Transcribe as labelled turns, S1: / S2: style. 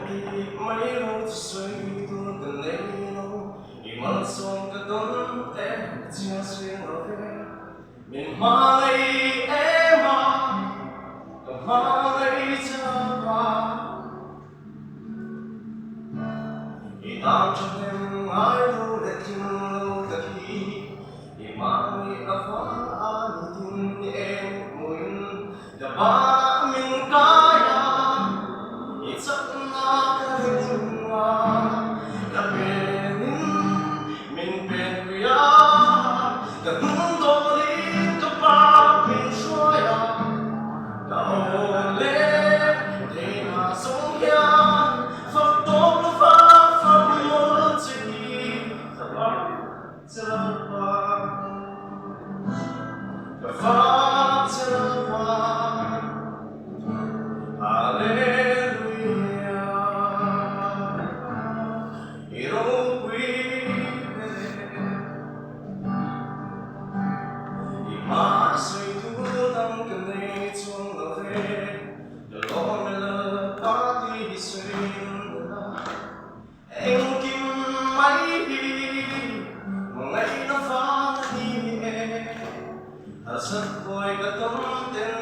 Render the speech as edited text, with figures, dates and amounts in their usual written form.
S1: Tih mai lo chu sawi tur ka nei lo, i malsawm ka dawn e ka chhiar seng lo ve. Min hmangaih em a, ka hmangaih chak a. I tan thahnem ngai lo leh tling lo tak hi i hmangaih avang a ni tin eng hmuin ka banah min kai a, i chakna ka ring a, ka penin min penpui a, ka hnung dawlin ka pa min hruai a. Ka aw leh theihna zawng hian fak tawp lo va fak mawlh che hi ka fak che lo va, ka fak che lo va, Hallelujah, i ropui ber e. I hma sawi tur dang ka nei chuang lo ve, ka lawm e Lalpa tih hi sawi la, engkim mai hi hmangaihna vang a ni e, harsat buai ka tawn ten.